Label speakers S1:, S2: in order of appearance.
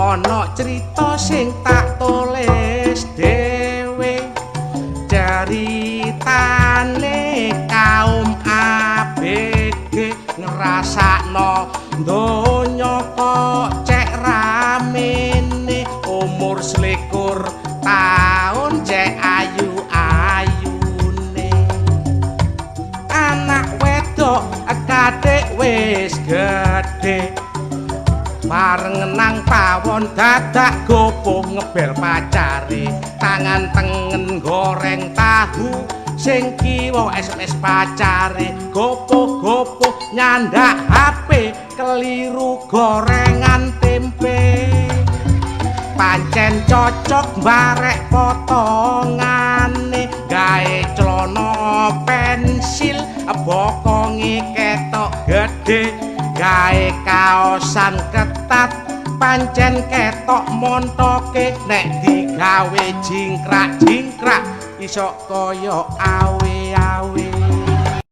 S1: Ana crita sing tak tulis dhewe, ceritane kaum ABG ngrasakno donya kok cek ramene, umur 21 taun cek ayu-ayune, anak wedok kathik wis gedhe, bareng nang pawon dadak gopoh ngebel pacare, tangan tengen goreng tahu, sing kiwa SMS pacare, gopoh-gopoh nyandak HP keliru gorengan tempe. Pancen cocok barek potongane, gawe celana pensil bokonge ketok gedhe, gawe kaosan ketat pancen ketok montoke, nek digawe jingkrak-jingkrak iso kaya awe-awe.